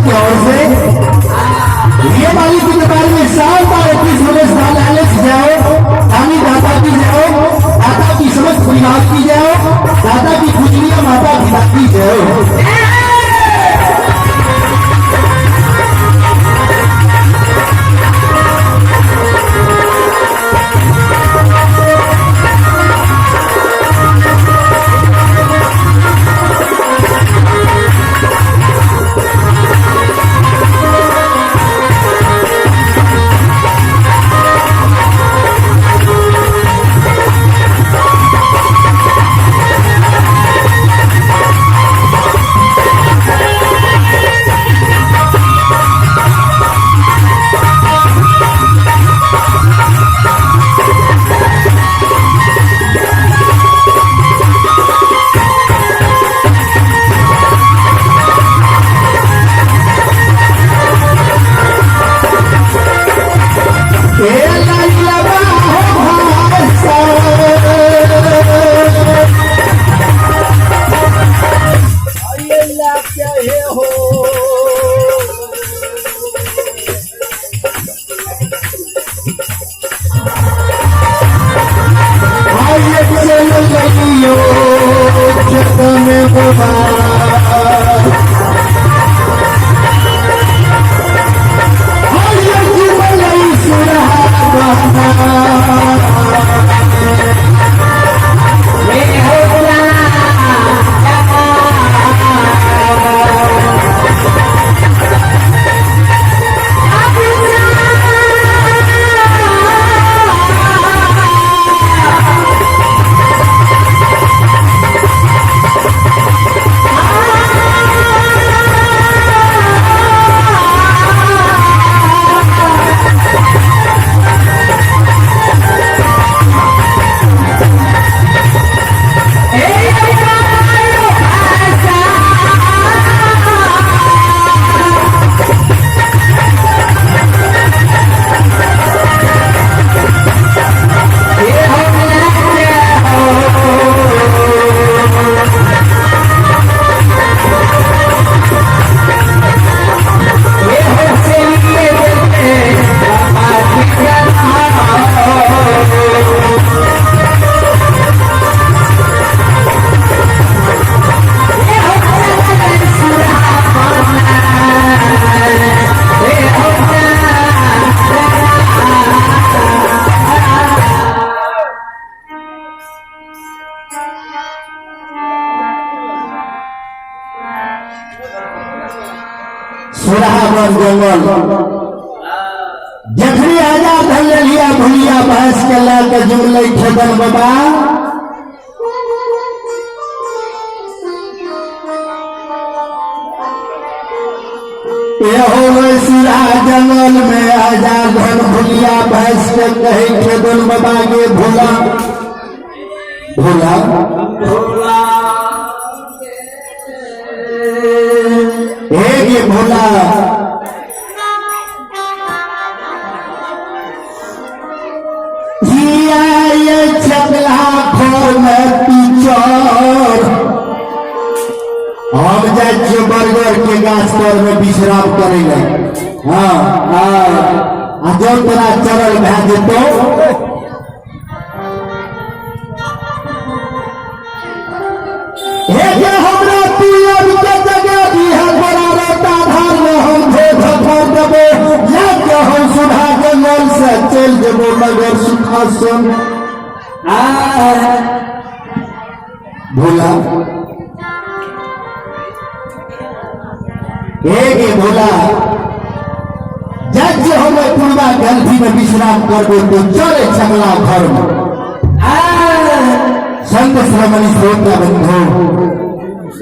की ओर से ये मालिक की दरबार में शानदार 21 रुपए साल एलेक्स जाओ, दानी दाता की जाओ, दाता की समस्त परिवार की जाओ, दाता की खुजलिया माता पिता की जाओ। ए लल्लबा हो भाषा। हो। आइए चल लइयो खेत में बाबा। आइए जुमलई सुरहा बाबा। सुरहा वन जंगल जखनी आजाद धन लिया भुलिया भैंस के ला के जुमले खेदन बाबा। एहो सुरहा जंगल में आजाद धन भुलिया भैंस के कहे खेदन बाबा के भोला भोला भोला हे गे भोला। जिया ये चकला खोर में पिचर हम जाइ छियै बरगर के गाछ तर में विश्राम करे ले। हाँ हाँ, आ जब तोरा चरल भए जेतौ हे जे हमरा पियब के जगह दिहे बड़ा रोता धार में हम धो धोखर देबो या के हम सुधा जंगल से चलि जेबो मगर सुखासन। भोला हे गे भोला, जब जे हम पूर्वा गलती में विश्राम करबो तो चले छगला घर में। संत श्रमणी श्रोता बंधु,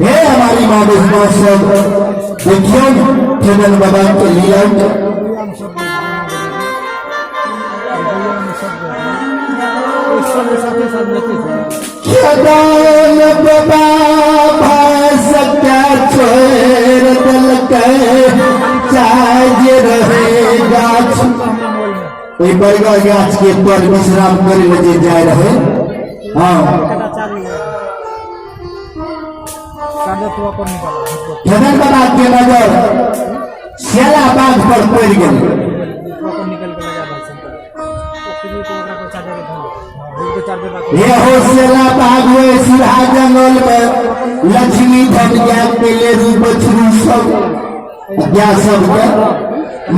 हे हमारी माँ बहनों सब देखियो खेदन बाबा के लिए खेदन बाबा भैंस के छोड़ देलकै चाहे रहे गाछ। ओहि बरगर गाछ के तर विश्राम करे ले जे जाय रहे। हाँ, खेदन बाबा के नजर बाघ पर पड़ि गेलै। हे हो सेला बाघ ओहि सुरहा जंगल में लक्ष्मी धन गाय पेलेरू बछरू सब गाय सबके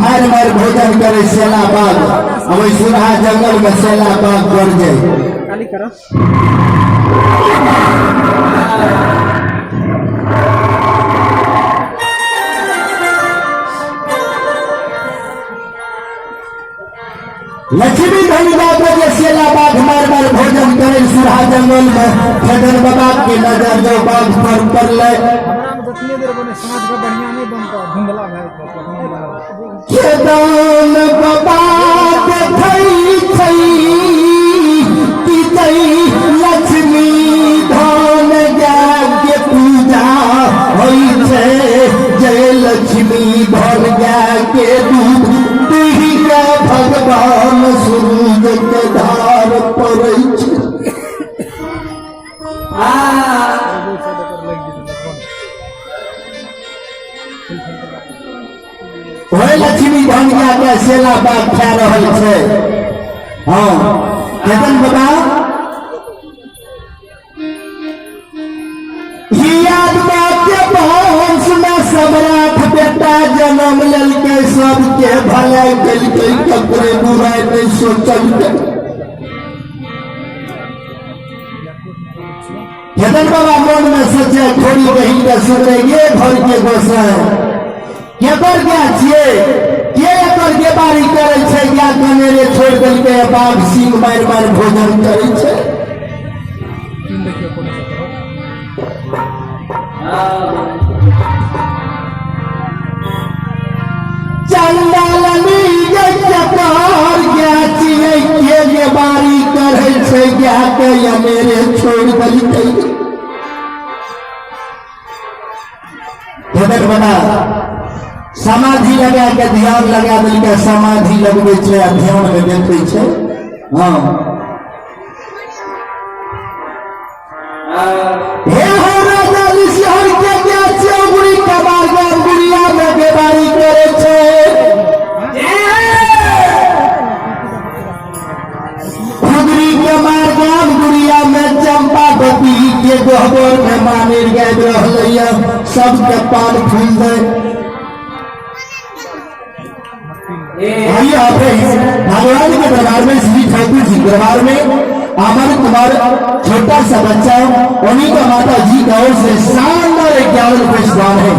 मारि मारि भोजन करे सेला बाघ। अब ओहि सुरहा जंगल में सेला बाघ गड़ जाए। लक्ष्मी धन गाय के जे सेला बाघ मार मार भोजन करे सुरहा जंगल में खेदन बाबा के नजर जो बाघ पर पड़ले। खेदन बाबा देखै छै कि जै लक्ष्मी धन गाय के पूजा होइ छै, जय लक्ष्मी धन गाय के दूध दुहि के भगवान सूरज के धार पड़ै छै। ओहे लक्ष्मी धन गाय के सेला बाघ खा रहल छै। हाँ केतन बाबा के वंश में सम्राट बेटा जन्म लेलकै, सबके भलाई केलकै, ककरे बुराइ नहि सोचलकै। केतन बाबा मन में सोचे थोड़ी बहिन के सोचे ये घर के गोसाई केकर गाय छियै, के एकर गेबारी करै छै, गाय कनेरे छोड़ि देलकै, बाघ सिंह मारि मारि भोजन करै छै। चंडालनी केकर गाय छियै, के गेबारी करै छै, गाय के अनेरे छोड़ि देलकै। केतन बाबा समाधि लगा के ध्यान लगा देलकै, समाधि लगबै छै आ ध्यान में देखै छै। हाँ हे हो राजा ऋषिहर के गाय छियै, गुड़ी कबार गाम गुड़िया में बेबारी करै छै। खुदरी के मार गाम गुड़िया में चंपावती के गहबर में मानिर गाबि रहलैया, सबके पान फूल दे। आइए आप भगवान के दरबार में, श्री ठाकुर जी दरबार में अमर कुमार छोटा सा बच्चा उन्हीं का माता जी की ओर से शानदार 51 रुपए दान है।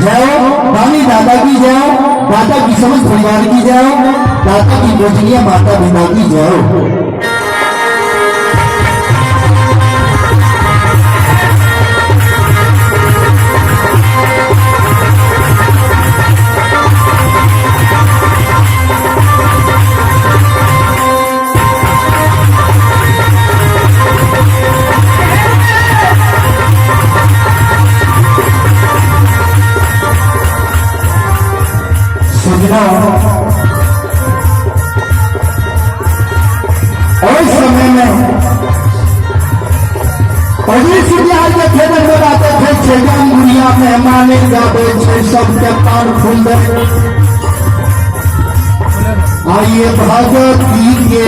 जय हो रानी दादा की जय हो, दादा की समस्त परिवार की जय हो, दादा की पूजनीय माता पिता की जय हो। और समय में पहली सिटियार के खेदन बाबा देखै छै गाम गुड़िया मेहमान गाबै छै, सबके पान फूल दे। आइए भगवती के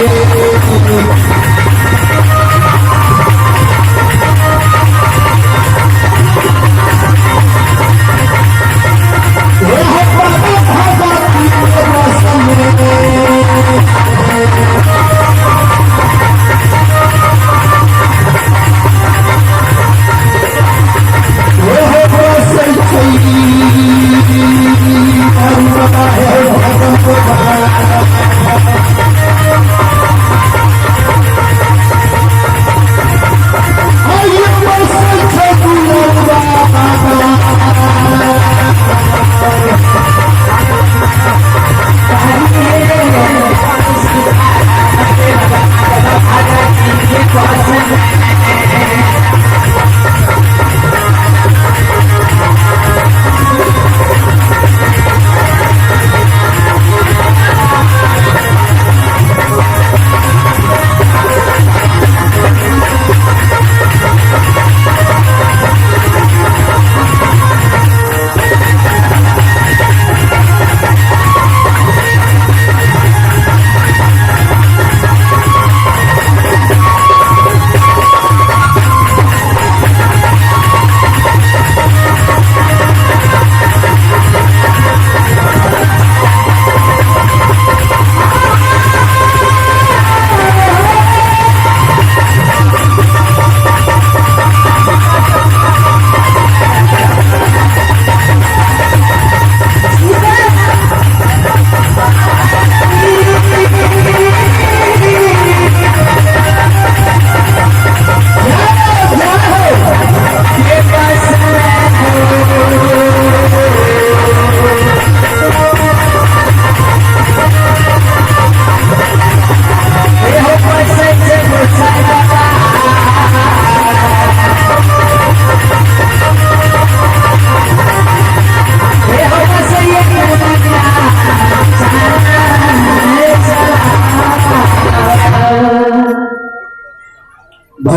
भगवती के मौसम में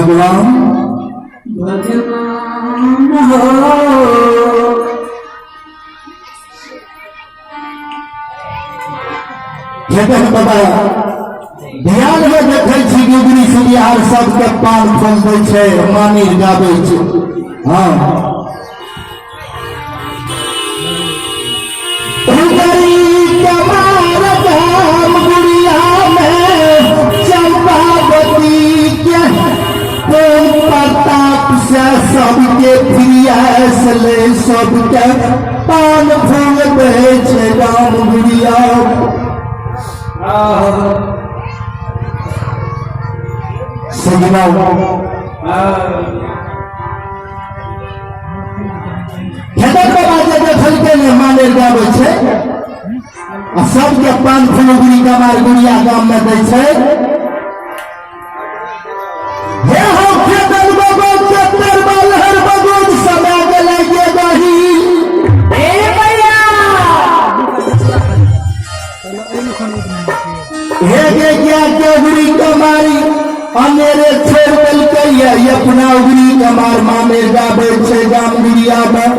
भगवान भगवान हो। जगह बाबा ध्यान में देखै छी गुगरी सुनिहार सबके पान फल दै छै, मानिर गाबै छै। हाँ उगरी कमार गाम गुड़िया में चंपावती के प्रेम प्रताप से सबके प्रियास ले सबके पान फूल दै छै गाम गुड़िया। सजना खेतक बाबा जे देखलकै ने मानेर गाबै छै आ सबके पान फूल गुड़ी कमार गुड़िया गाम में दै छै। हे हो खेतन बाबा चत्तर बालहर बगुन समय गेलै गे गही। ए भैया हे गे क्या के उगरी कमारी अनेरे छोड़ देलकै ये अपना उगरी कमार मामेर गाबै छै गाम गुड़िया में।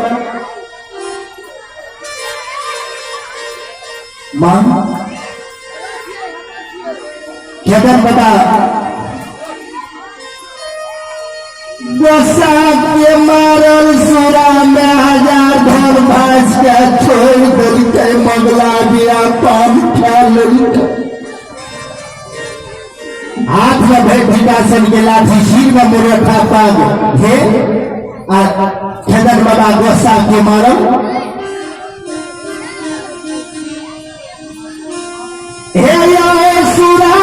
मां खेतन बता गोसा के मारल सुरा में हजार धन भास के छोड़ देलकै मगला बिया पान खा लेलकै। हाथ में भेट विकासन के लाठी, सिर में मुरठा पाग हे आ खेतन बाबा गोसा के मारल। हे या सुरा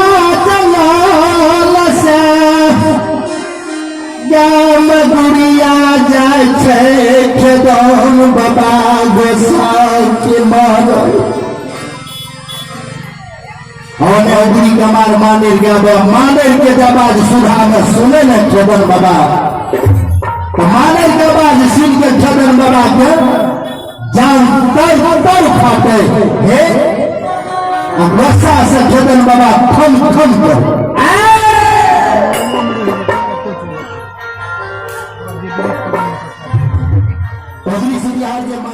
जलाल से गाम गुड़िया जाय छै खेदन बाबा गोसा के मारल। और उगरी कमार मानेर गाबे मानेर के आवाज सुधा में सुने न खेदन बाबा तो मानेर के आवाज सुन के खेदन बाबा के जान तर तर फाटे हे आ गुस्सा से खेदन बाबा थम थम कर। उगरी सुनिहार के मानेर